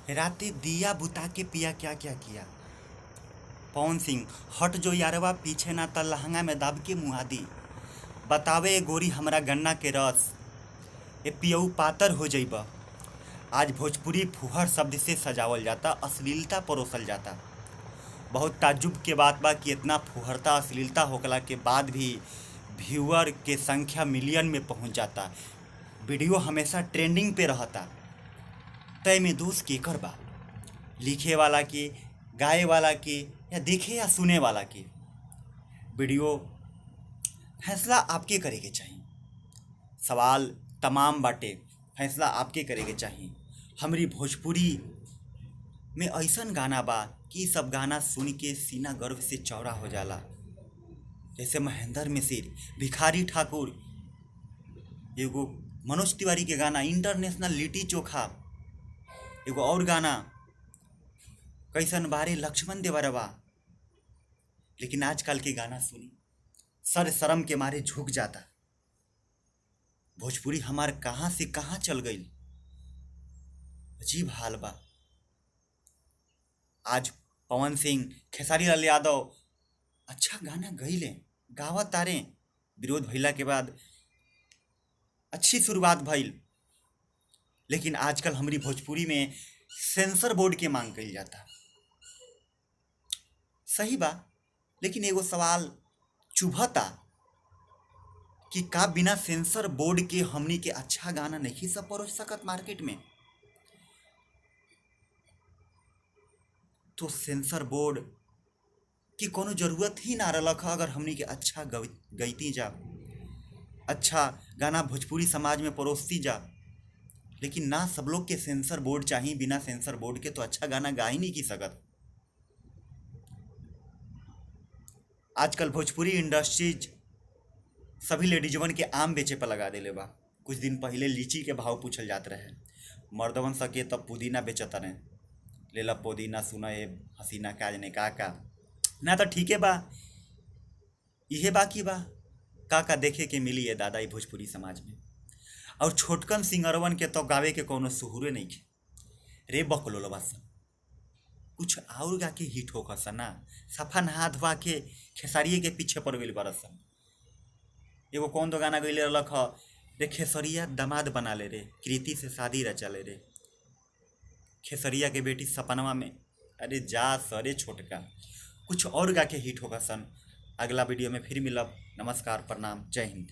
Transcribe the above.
राते दिया बुता के पिया क्या क्या किया। पवन सिंह, हट जो यारवा पीछे ना त लहंगा में दाब के मुआदी। बतावे ए गोरी हमरा गन्ना के रस, ए पियऊ पातर हो जइब। आज भोजपुरी फुहर शब्द से सजावल जाता, अश्लीलता परोसल जाता। बहुत ताज्जुब के बात बा कि इतना फुहरता अश्लीलता होखला के बाद भी व्यूअर के संख्या मिलियन में पहुंच जाता, वीडियो हमेशा ट्रेंडिंग पे रहता। तय में दोष केकर बा? लिखे वाला के, गाए वाला के, या देखे या सुने वाला के? वीडियो फैसला आपके करे के चाही। सवाल तमाम बाटे, फैसला आपके करे के चाही। हमरी भोजपुरी में ऐसन गाना बा कि सब गाना सुन के सीना गर्व से चौड़ा हो जाला। जैसे महेंद्र मिसिर, भिखारी ठाकुर, एगो मनोज तिवारी के गाना इंटरनेशनल लिट्टी चोखा, एगो और गाना कैसन बारे लक्ष्मण देवरवा। लेकिन आजकल के गाना सुनी सर शर्म के मारे झुक जाता। भोजपुरी हमार कहाँ से कहाँ चल गई, अजीब हाल बा। आज पवन सिंह, खेसारी लाल यादव अच्छा गाना गईले, गावत तारे। विरोध भइला के बाद अच्छी शुरुआत भइल, लेकिन आजकल हमारी भोजपुरी में सेंसर बोर्ड के मांग कइल जाता। सही बा, लेकिन एगो सवाल चुभता कि का बिना सेंसर बोर्ड के हमनी के अच्छा गाना नहीं सब परोस सकत मार्केट में? तो सेंसर बोर्ड की कोनो जरूरत ही ना रहलक ह अगर हमनी के अच्छा गईती जा, अच्छा गाना भोजपुरी समाज में परोसती जा। लेकिन ना सब लोग के सेंसर बोर्ड चाहिए, बिना सेंसर बोर्ड के तो अच्छा गाना गा ही नहीं की सकत। आजकल भोजपुरी इंडस्ट्रीज सभी लेडीजवन के आम बेचे पर लगा देले बा। कुछ दिन पहले लीची के भाव पूछल जात रहे, मर्दवन सके तब पुदीना बेचत रहे, लेला पुदीना सुना ए हसीना का जाने का का ना। तो ठीके बा, इहे बाकी बा का का देखे के मिली है दादा ई भोजपुरी समाज में। और छोटकन सिंगरवन के तो गावे के कोनो सुहुरे नहीं खे रे बकलोलवा सब, कुछ और गा के हिट होकर ना सफा नहा धोआ के खेसारिए के पीछे पड़ गई बरस। एगो कौन दो गाना गईले रहलक ह रे, खेसरिया दामाद बना ले रे, कृति से शादी रचा ले रे, खेसरिया के बेटी सपनवा में। अरे जा सरे छोटका, कुछ और गा के हिट होगा सन। अगला वीडियो में फिर मिलब। नमस्कार, प्रणाम, जय हिंद।